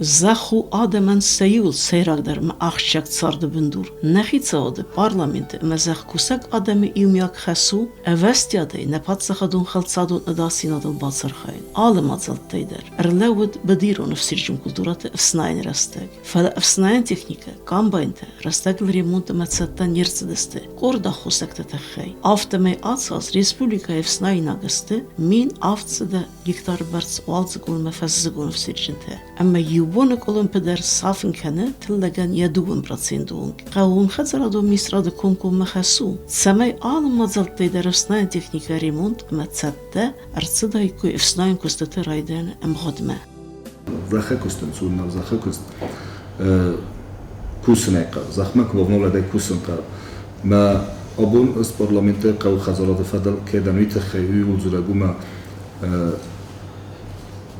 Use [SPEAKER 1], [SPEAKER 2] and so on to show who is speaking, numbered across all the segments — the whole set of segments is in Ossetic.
[SPEAKER 1] Зӕхх у адӕмӕн сӕ иуыл сӕйрагдӕр ӕмӕ ахсджиаг царды бындур. Нӕ хицауады, парламенты ӕмӕ зӕхкусӕг адӕмы иумиаг хӕс у ӕвӕстиатӕй нӕ паддзахадон хӕлцадон ӕдасдзинадыл бацархайын алы мадзӕлттӕй дӕр. Ӕрлӕууыд быдирон ӕфсирджын культурӕты ӕфснайыны рӕстӕг. Фӕлӕ ӕфснайӕн техникӕ, комбайнтӕ рӕстӕгыл ремонт ӕмӕ цӕттӕ не рцыдысты къорд аххосӕгты тыххӕй. Афтӕмӕй ацы аз республикӕйы ӕфснаинаг сты 1700 гектары бӕрц уалдзыгон ӕмӕ фӕззыгон ӕфсирджынтӕ. Ӕмӕ иу боны къуылымпы дӕр сафын кӕны тыллӕгӕн йӕ 2% онг. Хъӕууонхӕдзарадон министрады комкоммӕ хӕс у, цӕмӕй алы мадзӕлттӕй дӕр ӕфснайӕн техникӕ ремонт ӕмӕ цӕттӕ ӕрцыдаиккой ӕфснайӕн куыстыты райдайӕны ӕмгъуыдмӕ.
[SPEAKER 2] Зӕххы куыстӕн цуннау зӕххы куыст кусынӕй хъӕуы, зӕхмӕ куы бавналӕдӕй кусын хъӕуы. Мӕ абон ӕз парламенты хъӕуы хӕдзарады фӕдыл кӕдӕм уый тыххӕй уый у дзурӕг уымӕ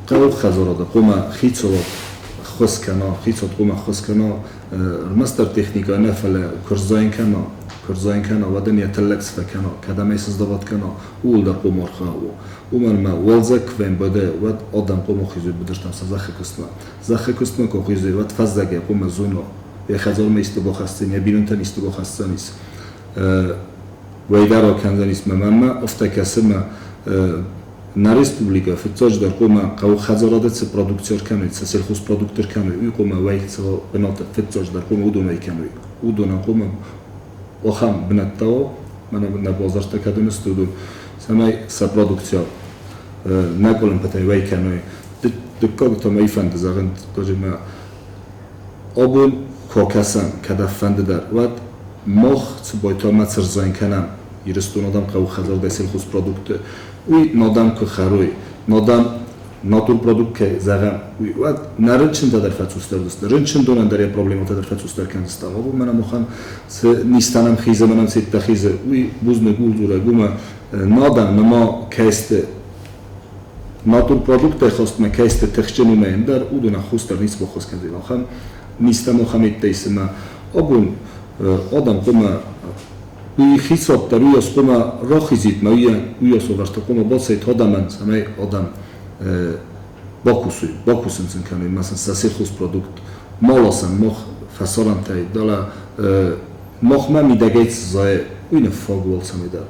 [SPEAKER 2] хъӕуы хӕдзарады хъуамӕ хицауад ӕххуыс кӕна, хицауад хъуамӕ ӕххуыс кӕна ӕрмӕстдӕр техникӕ нӕ, фӕлӕ куы рзайын кӕна, куы рзайын кӕна, уӕд ын йӕ тыллӕг цы фӕкӕна, кӕдӕм ӕй сыздавад кӕна, ууыл дӕр хъуамӕ архайа. Уымӕн ӕмӕ уалдзӕг куы фембӕлы, уӕд адӕм хъуамӕ хизой быдыртӕм сӕ зӕххы куыстмӕ. Зӕххы куыстмӕ куы хизой, уӕд фӕззӕгӕй хъуамӕ зона, йӕ хӕдзармӕ исты бахӕсдзӕн, йӕ бинонтӕн исты бахӕсдзӕнис. Уӕйдӕр акӕндзӕнис мӕ мӕнмӕ, афтӕ кӕсы мӕ нӕ республикӕ фыццаджыдӕр хъуамӕ хъӕуы хӕдзарады цы продукци ӕркӕной, цы сельхозпродукт ӕркӕной, уый хъуамӕ уӕй цӕуа бынаты фыццаджыдӕр хъуамӕ уыдон уӕй кӕной. Уыдонӕн хъуамӕ ахӕм бынӕттӕ уа, мӕнӕ нӕ базартӕ кӕдон сты, уыдон, цӕмӕй сӕ продукцийӕ нӕ къуылымпытӕй уӕй кӕной. Дыккаг та мӕ фӕнды зӕгъын, дыккаджы мӕ абон куы акӕсӕм, кӕд фӕнды дӕр, уӕд мах цы байтамӕ цырзайын кӕнӕм, Ирыстон адӕм хъӕуы хӕдзардӕй сельхозпродукты, уый надӕм куы хӕрой, надӕм натурпродукт кӕй зӕгъӕм, уый уӕд нӕ рынчынтӕ дӕр фӕцъусдӕр уыдзысты, рынчындонӕн дӕр йӕ проблемӕтӕ дӕр фӕцъусдӕр кӕндзыстӕм. Абон мӕнӕ махӕн цы низтӕ нӕм хизы, мӕнӕн цеттӕ хизы, уый бузныг у дзурӕг уымӕ, надӕм нырма кӕй сты натурпродукттӕй хостмӕ кӕй сты тыхджын уымӕй ӕндӕр, уыдон ӕххуыс дӕр ницы баххуыс кӕндзӕн. Ахӕм низтӕ махӕметтӕй цымӕ абон адӕм хъуамӕ уый хицауад дӕр уыйас хъуамӕ рахизид ма уыйас уавӕрты хъуамӕ бацӕйт адӕмӕн, цӕмӕй адӕм бакусой, бакусын сын кӕной ма сын сӕ сельхозпродукт ма ласӕм мах фӕсарӕнтӕй, далӕ махмӕ мидӕгӕй цы зайы, уый ныффаг у алцӕмӕй дӕр.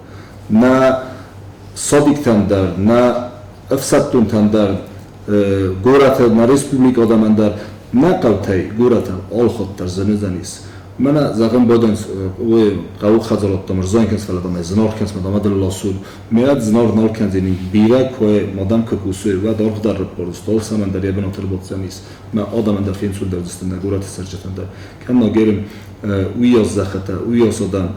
[SPEAKER 2] Нӕ садиктӕн дӕр, нӕ ӕфсӕддонтӕн дӕр, горӕты, нӕ республикӕ адӕмӕн дӕр нӕ хъӕутӕй горӕтӕн алхатт дӕр зын уыдзӕнис. Мӕнӕ, зӕгъӕм, бадӕн уый хъӕуы хӕдзарадтӕм ӕрзайын кӕнынц, фӕлӕ дам ӕй зынаргъ кӕнынц, мӕ дам ласут. Мӕ зынаргъ нал кӕндзӕни, бирӕ куы мадам куы кусой, уӕд аргъ дӕр рыппардзысты, алцӕмӕн дӕр йӕ бынаты ӕрбаддзӕнис. Мӕ адӕмӕн дӕр фенцондӕр уыдзысты, нӕ горӕты цӕрджытӕн дӕр. Кӕм ма герым уыйас зӕххытӕ, уыйас адӕм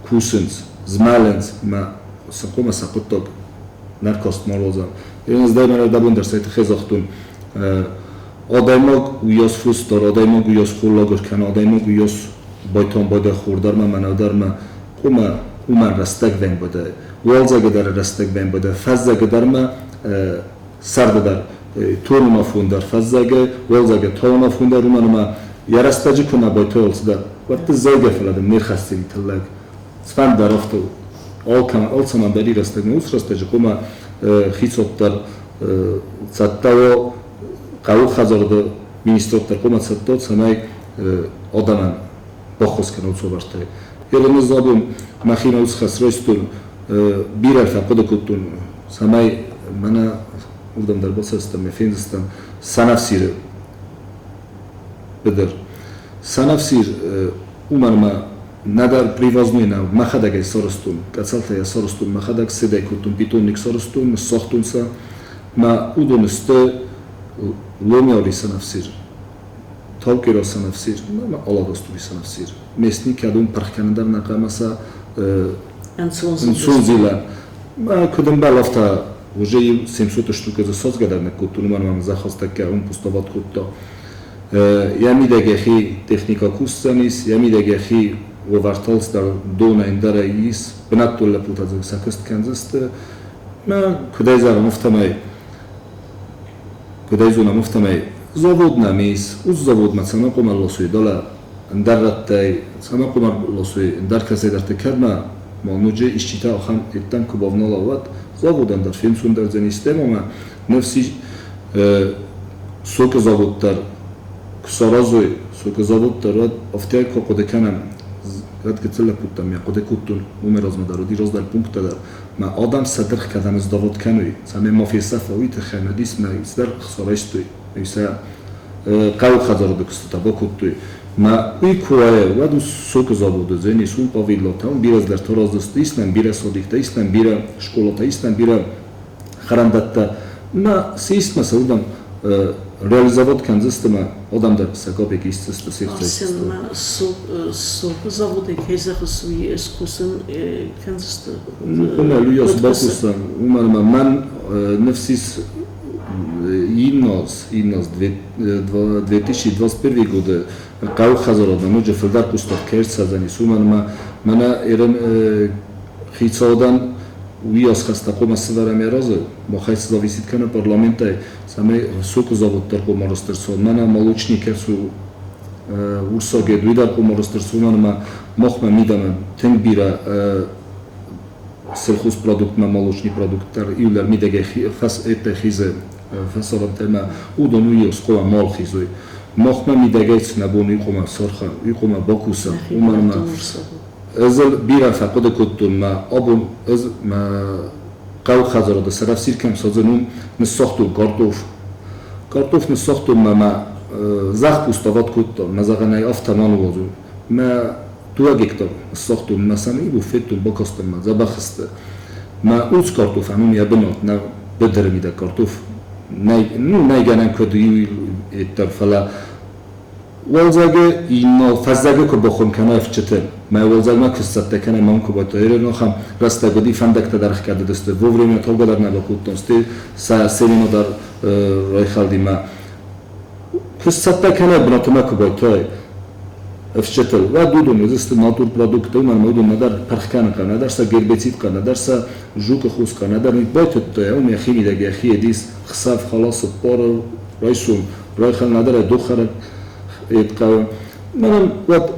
[SPEAKER 2] кусынц, змӕлынц, мӕ цы хъуамӕ сӕ хъуыддаг нӕркаст ма руадзӕм. Ӕз дӕр мӕнӕ дӕбон дӕр сӕ тыххӕй загътон, адӕймаг уыйас фос дӕр, адӕймаг уыйас холлаг ӕркӕна, адӕймаг уыйас байтон бадӕ хор дӕр ма, мӕнӕу дӕр ма, хъуамӕ уымӕн рӕстӕг вӕмбадӕ, уалдзӕги дӕр рӕстӕг вӕмбадӕ, фӕззӕги дӕр ма, сӕрды дӕр тонун афон дӕр фӕззӕги, уалдзӕги тауун афон дӕр, уымӕн ӕма йӕ рӕстӕджы куы нӕ байтой алцыдӕр, уӕд ды зайгӕ фӕлӕ дын не рхӕсдзӕни тыллӕг. Цфӕнд дӕр афтӕ у. Алцӕмӕн дӕр и рӕстӕгмӕ, уыцы рӕстӕджы хъуамӕ хицауад дӕр цӕттӕ уа, хъӕуы хӕдзарады министрад дӕр хъуамӕ цӕттӕ уа, цӕмӕй адӕмӕн баххуыс кӕна уыцы уавӕртӕй. Ерын ӕз абон мӕхимӕ уыцы хӕс райстон, бирӕ фӕхъуыды кодтон, цӕмӕй мӕнӕ уырдӕм дӕр бацӕудзыстӕм, мӕ фендзыстӕм сӕнӕфсиры быдыр. Сӕнӕфсир уымӕн ӕмӕ нӕдӕр привозной нӕу, мӕхӕдӕг ӕй сарӕзтон, къӕцӕлтӕ йӕ сарӕзтон, мӕхӕдӕг седӕй кодтон, питомник сарӕзтон, ныссагътон сӕ. Мӕ уыдон сты ломиаури сӕнӕфсир, таукъира сӕнӕфсир ӕмӕ аладастури сӕнӕфсир. Местни кӕдон пырх кӕнын дӕр нӕ хъуамӕ сӕ ӕнцонзилӕн. Мӕ куыд ӕмбӕлы, афтӕ уже иу 700 штукӕ дзы садзгӕ дӕр ныккодтон, уымӕн ӕмӕ мын зӕххӕз тӕккӕ уым пустоват кодта. Йӕ мидӕг йӕхи техникӕ кусдзӕнис, йӕ мидӕг йӕхи уавӕртыл дӕр донӕй ӕндӕрӕй ис, бынӕттон лӕппутӕ дзы сӕ куыст кӕндзысты. Мӕ куыдӕй зӕгъӕм, афтӕмӕй куыдӕй зонӕм, афтӕмӕй завод нӕм ис, уыцы заводмӕ цӕмӕн хъуамӕ ласой дӕлӕ ӕндӕр рӕттӕй, цӕмӕн хъуамӕ ласой ӕндӕр кӕцӕйдӕрты, кӕд ма ма ноджы исчитӕ ахӕм йеддӕм куы бавнала, уӕд заводӕн дӕр фенцондӕр уыдзӕнис. Стӕй ма мӕ ныфс ис, сокы завод дӕр Куы саразой сокозавод дӕр, уӕд афтӕ куы хъуыды кӕнӕм, уӕд гыццыл лӕппутӕм йӕ хъуыды кодтон, уымӕй размӕ дӕр уыди раздӕр пункттӕ дӕр, мӕ адӕм сӕ дыргъ кӕдӕм сдавод кӕной, цӕмӕй ма фесӕфа, уый тыххӕй мӕ дис мӕ цыдӕр хца райстой, сӕ хъӕуы хӕдзарады куыстытӕ бакодтой. Мӕ уый куы уайа, уӕд сокы заводы дзӕнис, уым павиллотӕ, уым бирӕ цыдӕртӕ раздзысты, ис нӕм бирӕ садиктӕ, ис нӕм бирӕ скъолатӕ, ис нӕм бирӕ хӕрӕндӕттӕ. Мӕ цы ис, мӕ сӕ уырдӕм реализовать кӕндзысты мӕ адӕм дӕр сӕ капек исдзысты, се хца исдзысты.
[SPEAKER 1] Сокы заводӕй кӕй зӕгъыс, уый скусын кӕндзысты?
[SPEAKER 2] Уымӕ Луйас бакусдзӕн, уымӕн ӕмӕ мӕн ныфс ис инназ 2021 годы хъӕуы хӕдзарадмӕ ноджы фылдӕр хъусдард кӕй ӕрцӕудзӕнис, уымӕн ӕмӕ мӕнӕ ерын хицауадӕн уыйас хӕстӕ хъуамӕ сывӕрӕм йӕ разы, махӕй цы зависит кӕны парламентӕй, цӕмӕй сокы завод дӕр хъуамӕ арӕзт ӕрцӕуа. Мӕнӕ молочный кӕцы у урсагед, уый дӕр хъуамӕ арӕзт ӕрцӕуа, уымӕн ӕмӕ махмӕ мидӕмӕ тынг бирӕ сельхозпродуктмӕ молочный продукт дӕр иулӕр мидӕгӕй фӕс хизы фӕсарӕнтӕ ӕмӕ уыдон уыйас хъуамӕ мал хизой. Махмӕ мидӕгӕй цы нӕ бон, уый хъуамӕ сархайӕм, уый хъуамӕ бакусӕм, уымӕн ӕмӕ ӕз ыл бирӕ фӕхъуыды кодтон, мӕ абон ӕз мӕ хъӕуы хӕдзарады сӕрӕфсир кӕм садзын, уым ныссагътон картоф. Картоф ныссагътон мӕ мӕ зӕхх пустоват кодта, мӕ зӕгъӕн ӕй афтӕ ма ныууадзон. Мӕ 2 гектар ныссагътон, мӕ сӕм иу федтон, бакастӕн мӕ дзӕбӕх сты. Мӕ урс картоф ӕмӕ йӕ бынат нӕ быдыры мидӕг картоф нӕй, ну, нӕй гӕнӕн куыд иу йеддӕр, фӕлӕ уалдзӕгы иннал фӕззӕгы куы бахуым кӕна ӕфчыты, мӕ уалдзӕгмӕ куы сцӕттӕ кӕна, мӕм куы батайры, ахӕм рӕстӕг уыди, фӕндӕгтӕ дӕр ӕхгӕд уыдысты, вовремя тогӕ дӕр нӕ бакодтон, стӕй сӕ семена дӕр райхӕлди мӕ. Куы сцӕттӕ кӕнай, бынатмӕ куы байтай ӕфсджытыл, уӕд уыдон уыдзысты натурпродукттӕ, уымӕн ӕмӕ уыдон нӕдӕр пырх кӕнын хъӕуы, нӕдӕр сӕ гербицид хъӕуы, нӕдӕр сӕ жукы хус хъӕуы, нӕдӕр байтыдтой, уым йӕхи мидӕг йӕхи едис хсӕв, халасы, пъары, райсом, райхӕл, нӕдӕр ӕй дохӕрӕг ед хъӕуы. Мӕнӕн уӕд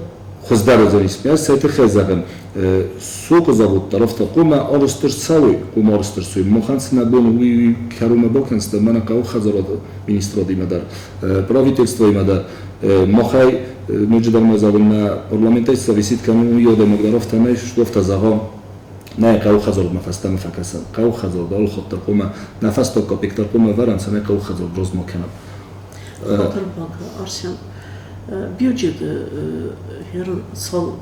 [SPEAKER 2] хуыздӕр уыдзӕнис. Ӕз цӕй тыххӕй зӕгъын, сокы завод дӕр афтӕ хъуамӕ арӕзт ӕрцӕуой, хъуамӕ арӕзт ӕрцӕуой. Махӕн цы нӕ бон у, уый кӕронмӕ бакӕндзыстӕм, мӕнӕ хъӕуы хӕдзарады министрадимӕ дӕр, правительствоимӕ дӕр. Махӕй ноджыдӕр ма зӕгъын, нӕ парламентӕй цы зависит кӕны, уый адӕймаг дӕр афтӕ нӕй, что афтӕ зӕгъа, нӕ хъӕуы хӕдзарадмӕ фӕстӕмӕ фӕкӕсӕм. Хъӕуы хӕдзарад алы хатт дӕр хъуамӕ нӕ фӕстаг капек дӕр хъуамӕ ӕвӕрӕм, цӕмӕй хъӕуы хӕдзарад размӕ кӕнӕм.
[SPEAKER 1] Хатырбага, Арсен, бюджеты херын цал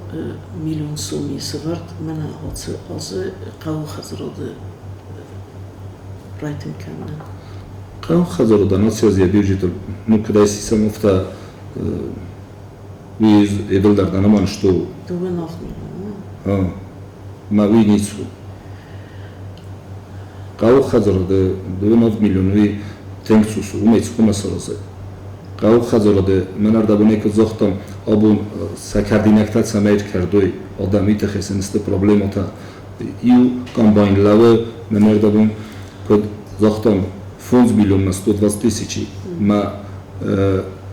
[SPEAKER 1] миллион соми сывӕрд мӕнӕ ацы азы хъӕуы хӕдзарады райтынг кӕнынӕн?
[SPEAKER 2] Хъӕуы хӕдзарады нациазийӕ бюджеты, ну, куыд сисӕм, афтӕ уый эдыл дӕр нӕ что
[SPEAKER 1] 2,5 миллиона.
[SPEAKER 2] Мӕ уый ницы у. Хъӕуы хӕдзарады 2,5 миллион уый тынг цъус у, уымӕй цы хъуамӕ саразай? Хъӕуы хӕдзарады мӕн ӕрдӕбонӕй куыд загътам, абон сӕ кӕрдинӕгтӕ цӕмӕй ӕркӕрдой, адӕм уый тыххӕй сын сты проблемӕтӕ. Иу комбайн лӕууы, мӕн ӕрдӕбон куыд загътам, 5 миллионмӕ 120 тысячи. Мӕ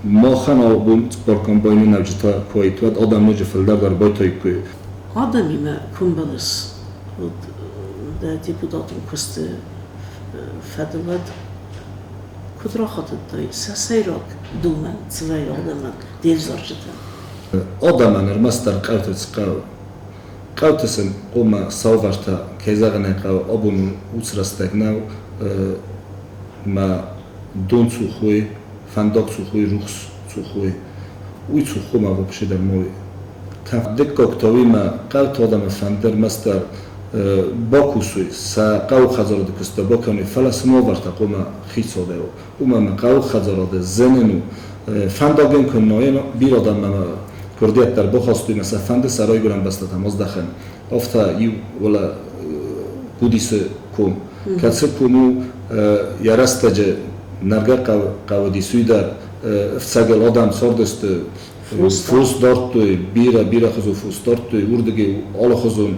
[SPEAKER 2] махӕн абон цыппар комбайны нӕуджытӕ куы уаид, уӕд адӕм ноджы фылдӕр дӕр байтаиккой.
[SPEAKER 1] Адӕмимӕ куы мбӕлыс, уӕд дӕ депутатон куысты фӕдыл уӕд куыд рахатыдтай сӕ сӕйраг домӕн цы вӕййы адӕмӕн, де взарджытӕн?
[SPEAKER 2] Адӕмӕн ӕрмӕстдӕр хъӕуты цы хъӕуы? Хъӕуты сын хъуамӕ цавӕртӕ, кӕй зӕгъын ӕй хъӕуы, абон уыцы рӕстӕг нӕу, мӕ дон цух уой, фӕндаг цух уой, рухс цух уой. Уый цух хъуамӕ вообще дӕр ма уой. Дыккаг та уый мӕ хъӕуты адӕмы фӕнды ӕрмӕстдӕр бакусой, сӕ хъӕуы хӕдзарады куысттӕ бакӕной, фӕлӕ сын уавӕртӕ хъуамӕ хицауадӕй уа. Уымӕн ӕмӕ хъӕуы хӕдзарады зынын у. Фӕндагӕн куы нӕ бирӕ адӕммӕ куырдиат дӕр бахастой ӕмӕ сӕ фӕнды сӕ райгуырӕн бӕстӕтӕм аздӕхын. Афтӕ иу уӕлӕ Гудисы ком, кӕцы ком у йӕ рӕстӕджы нӕргӕ хъӕуыдис, уый дӕр ӕфцӕгыл адӕм цардысты, фос дардтой, бирӕ-бирӕ хуызон фос дардтой, уырдыгӕй алыхуызон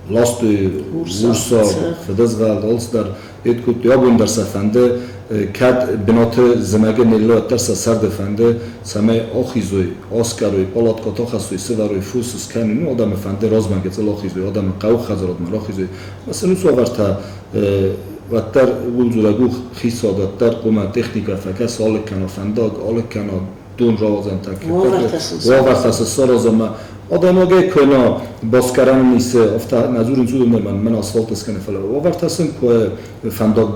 [SPEAKER 2] ластой урсаг, фыдызгъӕл, алцыдӕр ед кодтой. Абон дӕр сӕ фӕнды, кӕд бынаты зымӕгы ныллӕуӕддӕр сӕ сӕрды фӕнды, цӕмӕй ахизой, аскъӕрой, палаткӕтӕ ахӕссой, сывӕрой, фос скӕной, ну, адӕмы фӕнды размӕ гыццыл ахизой, адӕмы хъӕуы хӕдзарадмӕ рахизой. Сын уыцы уавӕртӕ Уӕддӕр ууыл дзурӕг у хицауад, уӕддӕр хъуамӕ техникӕ фӕкӕса, алыг кӕна фӕндаг, алыг кӕна дон рауадзӕнтӕ, уавӕртӕ сын сараза ӕмӕ адӕймагӕй куы нӕ басгарӕн ницы, афтӕ нӕ дзурынц уыдон дӕр, мӕн асфальт скӕны, фӕлӕ уавӕртӕ сын куы фӕндаг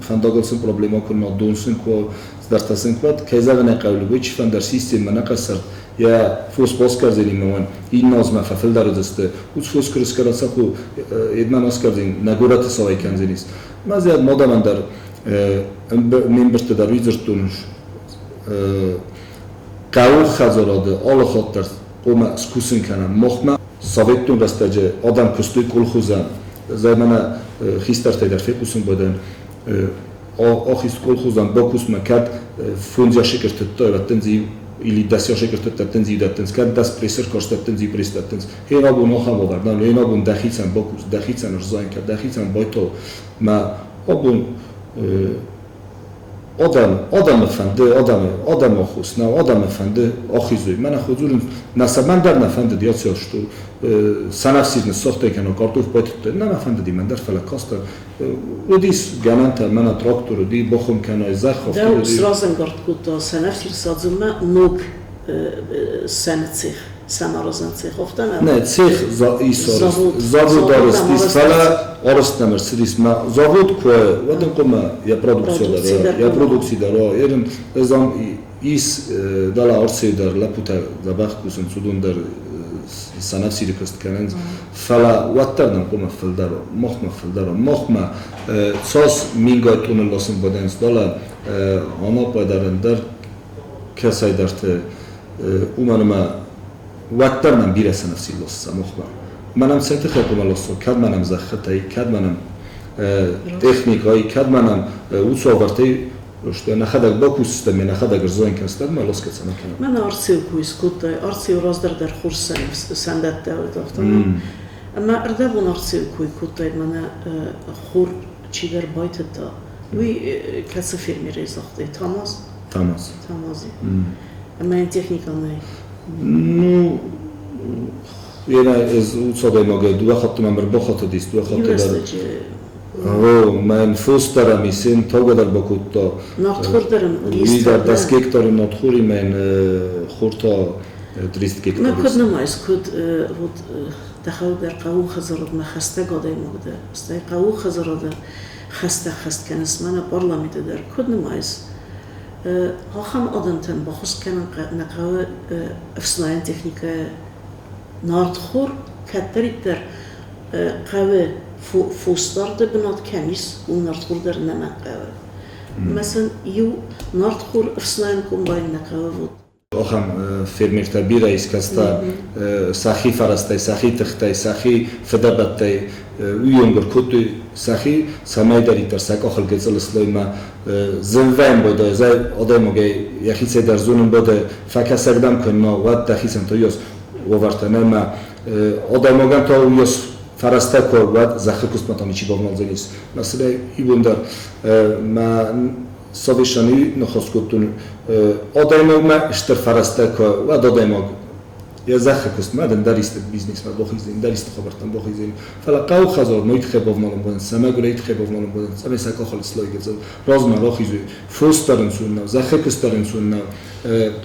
[SPEAKER 2] фӕндагыл сын проблема куы нӕ, дон сын куы цыдӕртӕ сын куы уӕд, кӕй зӕгъын ӕй хъӕуы, любой чифӕндӕр системӕ нӕ къӕсӕрд йӕ фос басгардзӕни мӕ иннӕ азмӕ фӕфылдӕр уыдзысты. Уыцы фос куы рыскӕрӕцӕх у, едмӕ ма скӕрдзин, нӕ горӕты сауӕй кӕндзӕнис. Мӕ зиад мадӕмӕн дӕр ме мбырдты дӕр уый дзырдтон, хъӕуы хӕдзарады алы хатт дӕр хъуамӕ скусын кӕнӕм. Махмӕ советон рӕстӕджы адӕм куыстой колхозӕн. Зӕй мӕнӕ хистӕртӕй дӕр фехъусын байдайын. Ахиз колхозӕн бакусмӕ кӕд фондзӕсыкы ртыдта, дӕттынц или дӕсӕсыкы ртыдта, дӕттынц иу дӕттынц, кӕд дӕс прессыр карст дӕттынц, иу пресс дӕттынц. Хенабон ахӕм уавӕр нӕу, хенабон дӕхицӕн бакус, дӕхицӕн ӕрзайын кӕн, дӕхицӕн байтау. Мӕ абон адӕм, адӕмы фӕнды, адӕмы, адӕмы аххос нӕу, адӕмы фӕнды ахизой. Мӕнӕ хо дзурынц, нӕ сӕ мӕн дӕр нӕ фӕндыди аци аз, что сӕнӕфсир ныссагътай кӕнӕ картоф байтыдтай. Нӕ мӕ фӕндыди мӕн дӕр, фӕлӕ кастӕн. Уыдис гӕнӕнтӕ, мӕнӕ трактор уыди, бахуым кӕнай зӕхх, афтӕ
[SPEAKER 1] Дӕу сразӕнгард кодта сӕнӕфсир садзынмӕ ног сӕны цех, сӕнаразӕн цех, афтӕ нӕ?
[SPEAKER 2] Нӕ, цех ис арӕзт, завод арӕзт ис, фӕлӕ арӕзт нӕм ӕрцыдис. Мӕ завод куы уӕд ын хъуамӕ йӕ продукци дӕр, йӕ продукци дӕр уа. Ерын ӕз ам ис дӕлӕ Арцейы дӕр лӕппутӕ дзӕбӕх кусынц, уыдон дӕр сӕнӕфсиры куыст кӕнынц. Фӕлӕ уӕддӕр нӕм хъуамӕ фылдӕр уа, махмӕ фылдӕр уа. Махмӕ цас мингай тонны ласын бадӕнц дӕлӕ Анапӕ дӕр ӕндӕр кӕцӕйдӕрты, уымӕн ӕмӕ уӕддӕр нӕм бирӕ сӕнӕфсир ласса махмӕ. Мӕнӕм цӕй тыххӕй хъуамӕ ласой, кӕд ма нӕм зӕххытӕй, кӕд ма нӕм техникӕй, кӕд ма нӕм уыцы уавӕртӕй что нӕхӕдӕг бакусдзыстӕм, нӕхӕдӕг ӕрзайын кӕндзыстӕм, ӕмӕ ласгӕ цӕмӕн кӕнӕм.
[SPEAKER 1] Мӕнӕ Арцеу куы скодтай, Арцеу раздӕр дӕр хорз сӕндӕттӕ уыд, афтӕ ӕмӕ ӕрдӕбон Арцеу кой кодтай, мӕнӕ хор чидӕр байтыдта, уый кӕцы фермерӕй загътай, Тамаз?
[SPEAKER 2] Тамаз.
[SPEAKER 1] Тамази. Ӕмӕ йын техникӕ нӕй?
[SPEAKER 2] Ну, Ена ӕз уыцы адӕймагӕй дыууӕ хатты мӕм ӕрбахатыдис, дыууӕ хатты дӕр. О, мӕн фос дӕр ам исен, таугӕ дӕр бакодта.
[SPEAKER 1] Нартхор дӕр ын
[SPEAKER 2] Уый дӕр 10 гектары нартхори мӕн хор та 30 гектар.
[SPEAKER 1] Мӕ куыд нымайыс, куыд вот дӕхӕуы дӕр хъӕуы хӕдзарадмӕ хӕстӕг адӕймаг дӕ, стӕй хъӕуы хӕдзарады хӕстӕ хӕст кӕныс, мӕнӕ парламенты дӕр куыд нымайыс, ахӕм адӕмтӕн баххуыс кӕнын нӕ хъӕуы ӕфснайӕн техникӕ нартхор кӕддӕриддӕр хъӕуы фосдарды бынат кӕм ис, уым нартхор дӕр нӕма хъӕуы. Мӕсӕн иу нартхор ӕфснайӕн комбайн нӕ хъӕуы вот.
[SPEAKER 2] Ахӕм фермертӕ бирӕ ис, кӕцытӕ сӕхи фӕрӕзтӕй, сӕхи тыхтӕй, сӕхи фыдӕбӕттӕй уыйонг ӕркодтой сӕхи, цӕмӕйдӕриддӕр сӕ къахыл гыццыл слоймӕ зынвӕйын байдайы, зӕй адӕймагӕй йӕхицӕй дӕр зонын байдайы, фӕкӕсӕг дӕм куы нӕ, уӕд дӕхицӕн та уыйас уавӕртӕ нӕ ӕмӕ адӕймагӕн та уыйас фӕрӕзтӕ куы уӕд зӕххы куыстмӕ та ничи бавналдзӕнис. Мӕ иубон дӕр мӕ совещани ныхас кодтон адӕймагмӕ стыр фӕрӕзтӕ куы уӕд адӕймаг йӕ зӕххы куыстмӕ ӕндӕр исты бизнесмӕ бахиздзӕн, ӕндӕр исты хабӕрттӕм бахиздзӕн. Фӕлӕ хъӕуы хӕдзар ной тыххӕй бавналын бадӕн, цӕмӕгуырӕй тыххӕй бавналын бадӕн, цӕмӕй сӕ къахыл слайгӕдзӕн, размӕ рахизой, фос дӕр ӕнцон нӕу, зӕххы куыст дӕр ӕнцон нӕу,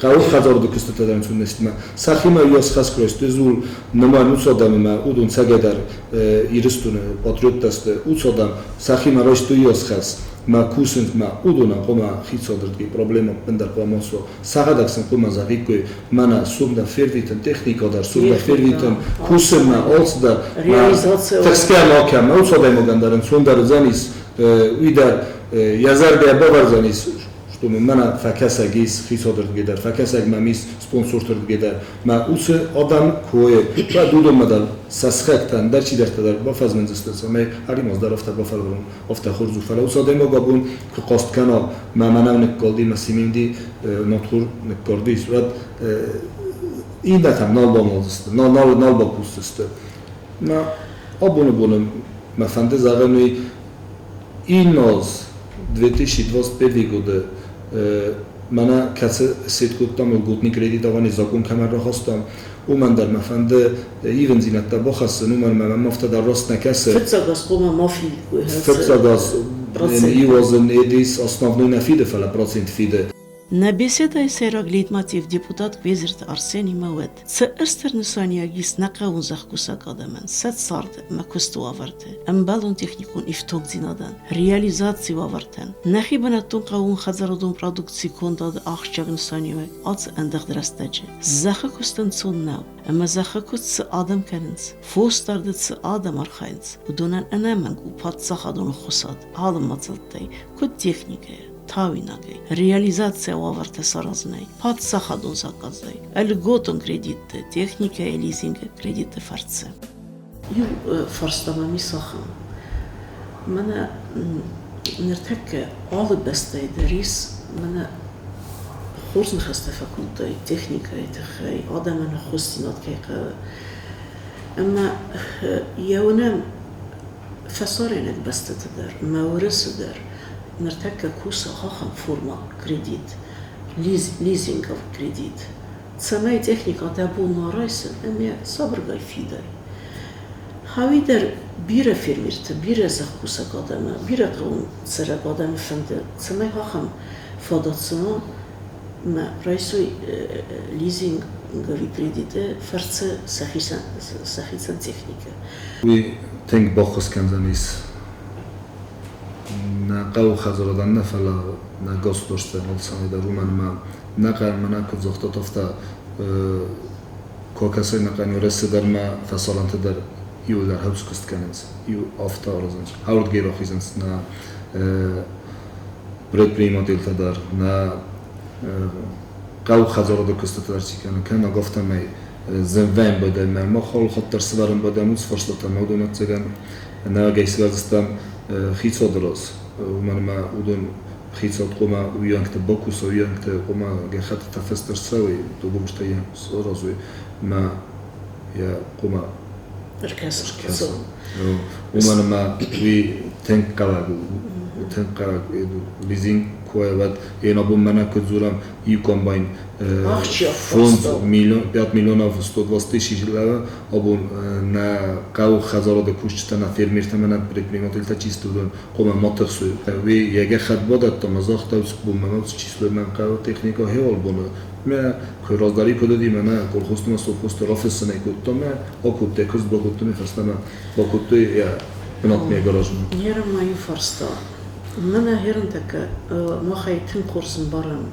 [SPEAKER 2] хъӕуы хӕдзарды куыстытӕ дӕр ӕнцон не сты. Сӕхимӕ уыйас хӕс куы райстой, дзул нымайын уыцы адӕмимӕ, уыдон цӕгӕйдӕр Ирыстоны патриоттӕ сты, уыцы адӕм сӕхимӕ райстой уыйас хӕс, мӕ кусынц, мӕ уыдонӕн хъуамӕ хицауадырдыгӕй проблемӕ ӕппындӕр хъуамӕ суа. Сӕхӕдӕг сын хъуамӕ зӕгъиккой, мӕнӕ сом дӕр фервитын, техникӕ дӕр сом дӕр фервитын, кусынмӕ, алцыдӕр. Тыхсгӕ ма кӕн, мӕ уыцы адӕймагӕн дӕр ӕнцондӕр уыдзӕнис, уый дӕр йӕ зӕрдӕ бавӕрдзӕнис, что мӕнӕ фӕкӕсӕг ис хицауадырдыгӕй дӕр, фӕкӕсӕг мӕм ис спонсортырдыгӕй дӕр. Мӕ уыцы адӕм куы уӕд уыдонмӕ дӕр сӕ сыхӕгтӕ, ӕндӕр чидӕртӕ дӕр бафӕзмындзысты, цӕмӕй Аримаз дӕр афтӕ бафӕлварон, афтӕ хорз у. Фӕлӕ уыцы адӕймаг абон куы хъаст кӕна, мӕ мӕнӕу ныккалди, мӕ симинди нартхор ныккалдис, уӕд иннӕтӕм нал бамӕлдзысты, нал, нал, нал бакусдзысты. Мӕ абоны боны мӕ фӕнды зӕгъын уый, инназ 2021 годы Мӕнӕ кӕцы сет кодтам, льготный кредитование закон кӕмӕн рахастам, уымӕн дӕр мӕ фӕнды ивындзинӕдтӕ бахӕссын, уымӕн мӕм афтӕ дӕр раст нӕ кӕсы.
[SPEAKER 1] Фыццаг аз хъуамӕ ма фидиккой.
[SPEAKER 2] Фыццаг аз иу азы ис основной нӕ фиды, фӕлӕ процент фиды.
[SPEAKER 1] Нӕ беседӕйы сӕйраг лейтмотив депутат Квезерты Арсенимӕ уӕд, цы ӕстыр нысаниуӕг ис нӕ хъӕуон зӕхкусӕг адӕмӕн сӕ царды ӕмӕ куысты уавӕрты, ӕмбӕлон техникон ифтонгдзинадӕн, реализацийы уавӕртӕн, нӕхи бынӕттон хъӕууонхӕдзарадон продукцийы кондады ахсджиаг нысаниуӕг ацы ӕндыгъд рӕстӕджы. Зӕххы куыст ӕнцон нӕу, ӕмӕ зӕххы куыст цы адӕм кӕнынц, фосдарды цы адӕм архайынц, уыдонӕн ӕнӕмӕнг у паддзахадон ӕххуысад алы мадзӕлттӕй, куыд техникӕйӕ, тауинагӕй, реализацийӕ уавӕртӕ саразынӕй, паддзахадон заказӕй, льготон кредитты, техникӕйы лизингы кредитты фӕрцы. Иу фарста мӕм ис ахӕм. Мӕнӕ ныртӕккӕ алы бӕстӕйы дӕр ис, мӕнӕ хорз ныхӕстӕ фӕкодтай техникӕйы тыххӕй, адӕмӕн ӕххуысдзинад кӕй хъӕуы. Ӕмӕ йӕ уынӕм фӕсарӕйнаг бӕстӕты дӕр ӕмӕ Уӕрӕсе дӕр ныртӕккӕ кусы ахӕм форма кредит, лизинговый кредит, цӕмӕй техникӕ дӕ бон ма райсын ӕмӕ сабыргай фидай. Хауи дӕр бирӕ фермерты, бирӕ зӕхкусӕг адӕмы, бирӕ хъӕуон цӕрӕг адӕмы фӕнды, цӕмӕй ахӕм фадат сын уа, ӕмӕ райсой лизинговый кредиты фӕрцы сӕхицӕн техникӕ.
[SPEAKER 2] Уый тынг баххуыс кӕндзӕнис нӕ хъӕуы хӕдзарадӕн нӕ, фӕлӕ нӕ государствӕйӕн алцӕмӕй дӕр, уымӕн ӕмӕ нӕ хъӕрмӕ нӕ куыд загътат, афтӕ кокӕсӕй нӕ хъӕн Уӕрӕсе дӕр ма фӕсарӕнты дӕр иуылдӕр хӕвз куыст кӕнынц, иу афтӕ аразынц, ардгӕй рахизынц нӕ предпринимательтӕ дӕр, нӕ хъӕуы хӕдзарады куыстытӕ дӕр чи кӕны, кӕнӕг афтӕмӕй зынвӕн бадӕм, мах алыхатт дӕр сывӕрын бадӕм уыцы фарстатӕ ӕмӕ уыдон ӕцӕгӕн нӕуӕгӕй сывӕрдзыстӕм хицауады раз, уымӕн ӕмӕ уыдон хицауад хъуамӕ уыйӕнгты бакуса, уыйӕнгты хъуамӕ гӕххӕттытӕ фыст ӕрцӕуой, договортӕ йӕ саразой ӕмӕ йӕ хъуамӕ
[SPEAKER 1] ӕркӕса.
[SPEAKER 2] Уымӕн ӕмӕ уый тынг хъӕуӕг у, тынг хъӕуӕг лизинг куы уӕд йе абон мӕнӕ куыд дзурӕм, иу комбайн 5 миллион, 5 миллионов 120 тысяч лева абон нӕ хъӕуы хӕдзарады кусджытӕ, нӕ фермертӕ мӕ нӕ предпринимательтӕ чисто уыдон хъуамӕ ма тыхсой. Уый йӕ гӕххӕтт бадӕтта ӕмӕ загъта, бонмӕ мӕ число мӕн хъӕуы техникӕ хеуал боны. Мӕ куы раздӕри куыд уыди, мӕнӕ колхозты ма совхозты рафыссынӕй кодтам, мӕ акодтай куыст бакодтой, фӕстӕмӕ бакодтой йӕ бынатмӕ гаражмӕ.
[SPEAKER 1] Ерын ма иу фарста. Мӕнӕ херынтӕккӕ махӕй тынг хорз ӕмбарӕм.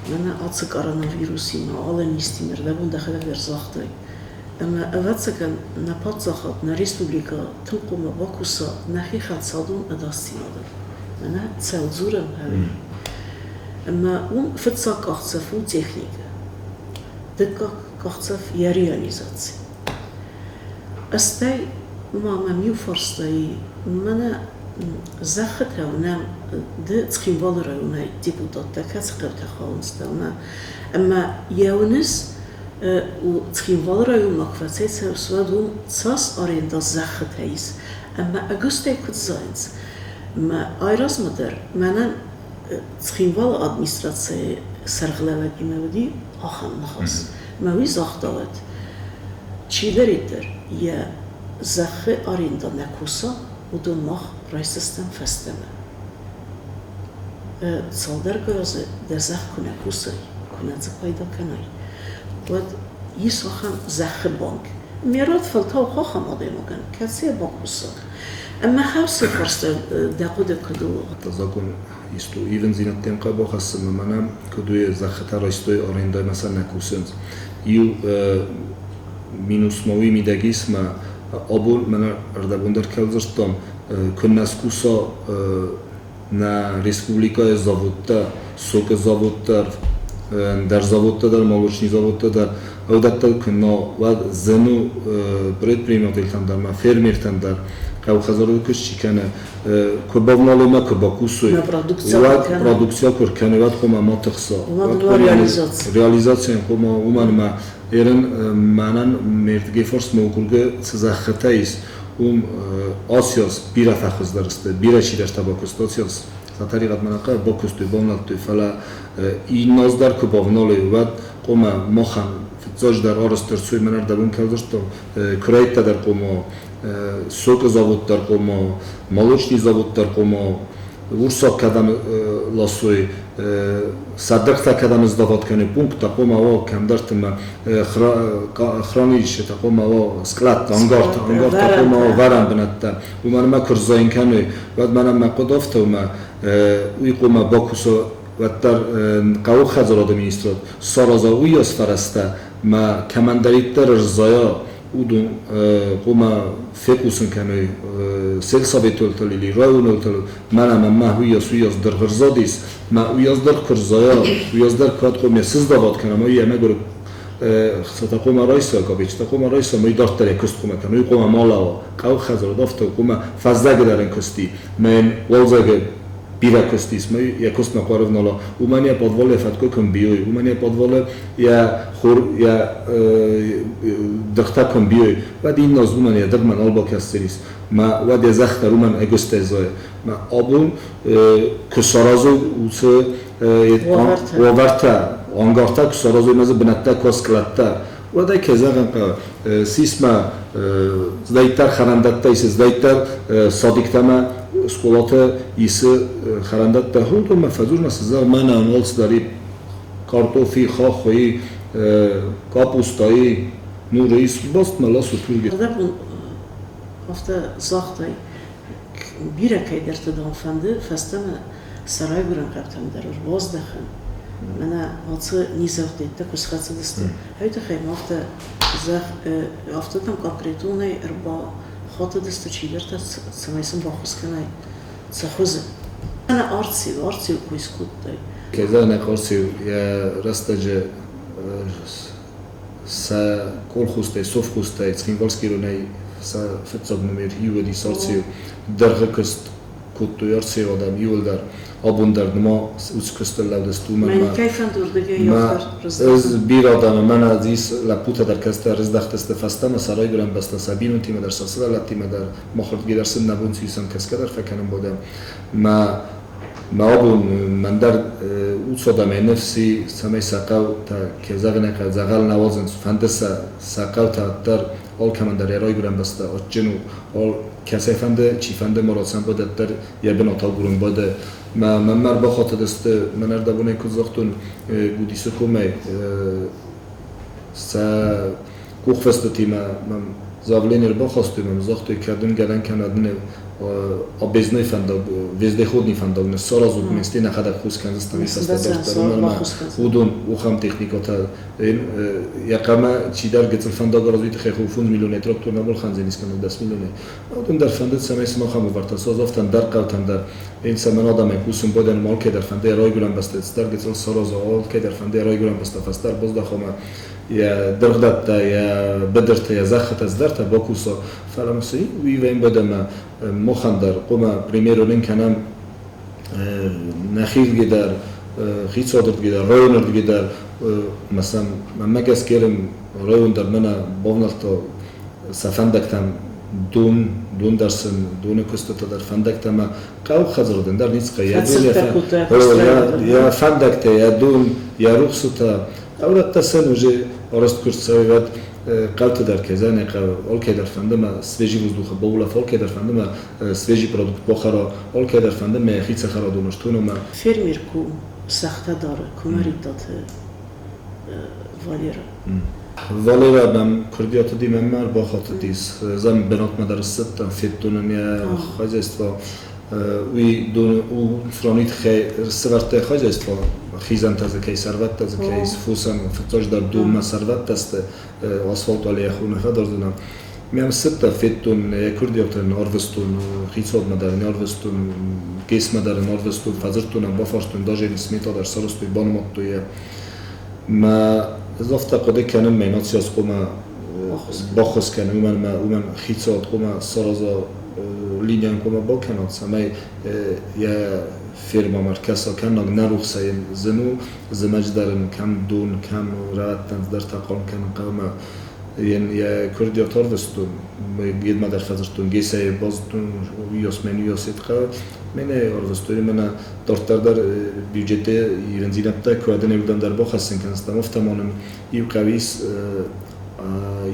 [SPEAKER 1] Мӕнӕ ацы коронавирусимӕ, алы низтимӕ рдӕбон дӕхӕдӕг дӕр загътай. Ӕмӕ, ӕвӕццӕгӕн, нӕ паддзахад, нӕ республикӕ тынг хъуамӕ бакуса нӕхи хӕлцадон ӕдасдзинадыл. Мӕнӕ цӕлдзурӕн ӕви? Ӕмӕ уым фыццаг къахдзӕф у техникӕ, дыккаг къахдзӕф йӕ реализаци. Стӕй ма мӕм иу фарста и, мӕнӕ зӕххытӕ уынӕм ды Цхинвалы районӕй депутаттӕ кӕцы хъӕутӕ хауынц дӕумӕ, ӕмӕ йӕ уыныс, Цхинвалы районмӕ куы фӕцӕйцӕуыс, уӕд уым цас аренда зӕххытӕ ис ӕмӕ ӕгуыстӕй куыд зайынц. Мӕ айразмӕ дӕр мӕнӕн Цхинвалы администрацийы сӕргълӕууӕгимӕ уыди ахӕм ныхас. Мӕ уый загъта уӕд, чидӕриддӕр йӕ зӕххы аренда нӕ куса, уыдон мах райсдзыстӕм фӕстӕмӕ. Цалдӕр газы дӕ зӕхх куы нӕ кусай, куы нӕ дзы пайда кӕнай, уӕд ис ахӕм зӕххы банк. Ме рад фӕлтау ахӕм адӕймагӕн, кӕцыйӕ бакуса. Ӕмӕ хӕвсы фарста дӕ хъуыды куыд у?
[SPEAKER 2] Закон исты ивындзинӕдтӕм хъӕбахӕссынмӕ мӕнӕ куыд у зӕххытӕ райстой арендӕмӕ сӕ нӕ кусынц. Иу минус ма уый мидӕг ис, мӕ абон мӕнӕ ӕрдӕбон дӕр кӕд дзырдтам, куы нӕ скуса нӕ республикӕйы заводтӕ, сокы завод дӕр, ӕндӕр заводтӕ дӕр, молочный заводтӕ дӕр, уыдӕттӕ куы нӕ, уӕд зын у предпринимательтӕн дӕр ӕмӕ фермертӕн дӕр хъӕухӕдзарады куыст чи кӕны, куы бавналой ӕмӕ куы бакусой, уӕд продукция куы ркӕной, уӕд хъуамӕ ма тыхса. Реализацийӕн хъуамӕ уымӕн ӕмӕ ерын мӕнӕн ме рдыгӕй фарсмӕ округы цы зӕххытӕ ис, уым Асиас бирӕ фӕхуыздӕр сты, бирӕ чидӕртӕ бакуыста Асиас. Сӕ тӕригъӕд мӕ нӕ хъӕуы, бакуыстой, бавнӕлдтой, фӕлӕ иннӕ аз дӕр куы бавналой, уӕд хъуамӕ махӕн фыццаджыдӕр арӕзт ӕрцӕуой мӕнӕ ӕрдӕбон кӕй дзырдтон, куырӕйттӕ дӕр хъуамӕ, сокы завод дӕр хъуамӕ, молочный завод дӕр хъуамӕ, урсаг кӕдӕм ласой, сӕ кӕдӕм сдават кӕной, пункттӕ хъуамӕ уа кӕмдӕрты ма хранилищетӕ хъуамӕ уа, скълӕдтӕ, ангартӕ, ангартӕ хъуамӕ уа, вӕрӕн бынӕттӕ. Уымӕн ӕмӕ куы рзайын кӕной, уӕд мӕнӕн мӕ хъуыды афтӕ у, мӕ уый хъуамӕ бакуса уӕддӕр хъӕуы хӕдзарады министрад сараза уыйас фӕрӕзтӕ, мӕ кӕмӕндӕриддӕр ӕрзайа, уыдон хъуамӕ фехъусын кӕной сельсоветы или районы мӕнӕ мӕнмӕ уыйас дыргъ ӕрзадис, мӕ уыйас дыргъ куы рзайа, уыйас дӕр кӕд хъуамӕ сыздавад кӕнӕм, уый ӕмӕ хцатӕ хъуамӕ райса, капеччытӕ хъуамӕ райса, уый дарддӕр йӕ куыст хъуамӕ кӕна, уый хъуамӕ ма лӕууа. Хъӕуы хӕдзарад афтӕ хъуамӕ фӕззӕгы дӕр ын куысти, мӕ йын уалдзӕгы бирӕ куыст ис, мӕ йӕ куыстмӕ хъуарывнала. Уымӕн йӕ подвалы йӕ фӕткъуы куы мбийой, уымӕн йӕ подвалы йӕ хур, йӕ дыргътӕ куы мбийой, уӕд иннӕ аз уымӕн йӕ дыргъмӕ нал бакӕсдзӕнис. Мӕ уӕд йӕ зӕхх дӕр уымӕн ӕгуыстӕй зайы. Мӕ абон куы саразой уыцы уавӕртӕ, ангартӕ куы саразой мӕ дзы бынӕттӕ куы скълӕдтӕ, уӕд ӕй кӕй зӕгъын хъӕуы, сисмӕ цыдӕриддӕр хӕрӕндӕттӕ исы, цыдӕриддӕр садиктӕ мӕ скъолаты исы хӕрӕндӕттӕ, уыдонмӕ фӕдзурмӕ цы зӕгъ, мӕнӕ алцыдӕр и картофи, хахуи, капустайы, нуры ис, баст мӕ ласут уырдыгӕй.
[SPEAKER 1] Ӕрдӕбон афтӕ загътай, бирӕ кӕйдӕрты дам фӕнды фӕстӕмӕ сӕ райгуырӕн хъӕутӕм дӕр ӕрбаздӕхын. Мӕнӕ ацы низӕгъдӕйттӕ куы схӕцыдысты, уый тыххӕй ма афтӕ зӕгъ, афтӕ дам конкретонӕй ӕрбахатыдысты чидӕртӕ, цӕмӕй сын баххуыс кӕнай сӕ хуызы. Мӕнӕ Арцеу, Арцеу кой скодтай.
[SPEAKER 2] Кӕй зӕгъын ӕй хъӕуы, Арцеу йӕ рӕстӕджы сӕ колхозтӕй, совхозтӕй Цхинвальский районӕй сӕ фыццаг номер иу уыдис Арцеу. Дӕргъы куыст кодтой Арцеу адӕм иуылдӕр. Абон дӕр нырма уыцы куыстыл лӕуд сты, уымӕн
[SPEAKER 1] ӕмӕ кӕй фӕнды уырдыгӕй
[SPEAKER 2] ӕз бирӕ адӕмы мӕнӕ ис лӕппутӕ дӕр кӕстӕр рыздӕхтысты фӕстӕмӕ сӕ райгуырӕн бӕстӕ сӕ бинонтимӕ дӕр, сӕ сывӕллӕттимӕ дӕр, махырдыгӕй дӕр сын нӕ бон цы ис, ам кӕсгӕ дӕр фӕкӕнын бадӕм. Мӕ Мӕ абон мӕн дӕр уыцы адӕмӕй ныфс и, цӕмӕй сӕ хъӕутӕ, кӕй зӕгъын ӕй хъӕуы, дзӕгъӕл нӕ уадзынц, фӕнды сӕ сӕ хъӕутӕ дӕр алкӕмӕн дӕр йӕ райгуырӕн бӕстӕ адджын у, ал кӕцӕйфӕнды, чифӕнды ма рацӕмбӕдӕд дӕр йӕ бынат агурын бады. Мӕ мӕнмӕ ӕрбахатыдысты, мӕн ӕрдӕбонӕй куыд загътон, Гудисы комӕй сӕ къухфыстытимӕ мӕм заявление ӕрбахастой, мӕм загътой, кӕд ын гӕнӕн кӕнӕд нӕ объездной фӕндаг, вездеходный фӕндаг ныссаразут, вместе нӕхӕдӕг хус кӕндзыстӕм фӕстӕ дарддӕр, уымӕн ӕмӕ уыдон ухӕм техникӕтӕ йӕ хъӕмӕ чидӕр гыццыл фӕндаг аразуй тыххӕй 5 миллионӕй трактор нӕ балхӕндзӕнис кӕнӕ 10 миллионӕй. Уыдон дӕр фӕндыд, цӕмӕй сымах ӕмӕвӕрдтӕ саразӕфтӕн дӕр хъӕутӕн дӕр. Ин цӕмӕн адӕмӕй кусун бодӕн алкӕдӕр фӕнды йӕ райгуырӕн бӕстӕ цыдӕр гыццыл сараза, алкӕдӕр фӕнды йӕ райгуырӕн бӕстӕ фӕстӕ ӕрбаздӕха йӕ дыргъдӕттӕ, йӕ быдыртӕ, йӕ зӕххытӕ цыдӕртӕ бакуса. Фӕлӕ ма цы уый вӕййы ӕмӕ махӕн дӕр хъуамӕ примерон кӕнӕм нӕхирдыгӕй дӕр, хицауадырдыгӕй дӕр, районырдыгӕй дӕр. Мӕсӕн мӕнмӕ гӕсгӕ район дӕр мӕнӕ бавнӕлдта сӕ фӕндӕгтӕм дон, дон дӕр сын, доны куыстытӕ дӕр фӕндӕгтӕ ӕмӕ хъӕуы хӕдзарӕн дӕр ницы хъӕуы. Йӕ фӕндӕгтӕ, йӕ дон, йӕ рухсытӕ. Ӕврӕттӕ сын уже арӕзт куы рцӕуой, уӕд хъӕуты дӕр кӕй зӕгъын ӕй хъӕуы, алкӕй дӕр фӕнды мӕ свежий воздуха баулӕф, алкӕй дӕр фӕнды мӕ свежий продукт бахӕра, алкӕй дӕр фӕнды мӕ йӕхи цӕхӕрадоны стона мӕ.
[SPEAKER 1] Фермер ку сӕгътӕ дары, кумӕриддаты Валера.
[SPEAKER 2] Валера мӕм куырдиат уыди, мӕнмӕ ӕрбахатыдис. Ӕз ӕм бынатмӕ дӕр ссыдтӕн, федтон ын йӕ хозяйство. Уый уый тыххӕй сӕвӕрдта хозяйство, хизӕнтӕ дзы кӕй сӕрвӕттӕ дзы кӕй фосӕн фыццаджыдӕр донмӕ сӕрвӕттӕ сты, асфальт уӕлейӕ хур нӕ фӕдардзынӕ. Мӕм ссыдтӕ, федтон йӕ куырдиатӕн арвыстон, хицауадмӕ дӕр ын арвыстон, ГЭС-мӕ дӕр ын арвыстон, фӕдзырдтон ӕм, бафарстон, даже йын смета дӕр сарӕзтой, банымадтой йӕ. Мӕ ӕз афтӕ хъуыды кӕнын, мӕ наци хъуамӕ баххуыс кӕны, уымӕн ӕмӕ уымӕн хицауад хъуамӕ сараза линийӕн хъуамӕ бакӕна, цӕмӕй йӕ фермӕмӕ ӕркӕса, кӕннаг нӕ рухсӕй зын у, зымӕджы дӕр ын кӕм дон, кӕм рӕттӕн цыдӕртӕ хъарм кӕнын хъӕуы ӕмӕ йын йӕ куырдиат арвыстон, йедмӕ дӕр фӕдзырдтон, ГЭС-ӕй базыдтон, уыйас мӕн уыйас йед хъӕуы. Мӕнӕ ӕрвыстой мӕнӕ дарддӕр дӕр бюджеты ивындзинӕдтӕ куы адӕн дӕр бахӕссын кӕнынц, афтӕ ма нын иу хъӕуы ис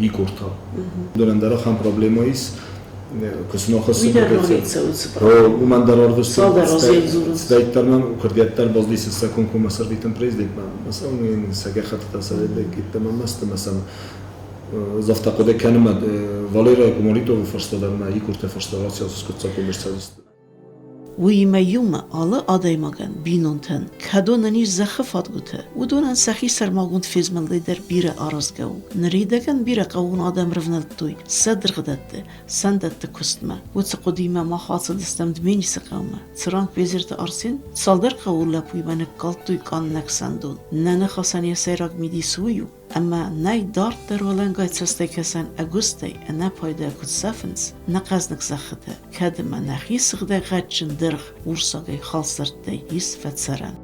[SPEAKER 2] икорта. Уыдонӕн дӕр ахӕм проблемӕ ис, куы сын ахӕссын уымӕн дӕр ӕрвыстой. Цыдӕриддӕр мӕм куырдиӕттӕ баздисы сӕ комкоммӕ сӕрвитын президентмӕ. Масӕн сӕ гӕххӕттытӕ сӕ кидтӕ мӕсты мӕсӕн Завтра хъуыды кӕнын Валерия Гумаритовы фӕстӕ дӕр мӕ икурты фӕстӕ рацӕуы скъуыддзаг ӕрцӕудзысты.
[SPEAKER 1] Уыимӕ иумӕ алы адӕймагӕн, бинонтӕн, кӕдонӕн ис зӕххы фадгуытӕ, уыдонӕн сӕхи сӕрмагонд фезмӕлдӕй дӕр бирӕ аразгӕ у. Ныридӕгӕн бирӕ хъӕууон адӕм рывнӕлдтой сӕ дыргъдӕтты, сӕндӕтты куыстмӕ. Уыцы хъуыдыимӕ мах ацыдыстӕм Дменисы хъӕумӕ, цыран Безирты Арсен цалдӕр хъӕуы лӕппуимӕ ныккалдтой къаннӕг сӕндон. Нӕ ныхасӕн йӕ сӕйраг мидис уый у, ӕмӕ нӕй дарддӕр уӕлӕнгай цӕстӕй кӕсӕн ӕгуыстӕй, ӕнӕпайда куыд сӕфынц нӕ хъӕзныг зӕххытӕ, кӕд ӕмӕ нӕхи сыгъдӕг гъӕдджын дыргъ урсагӕй халсӕрттӕй ис фӕцӕрӕн.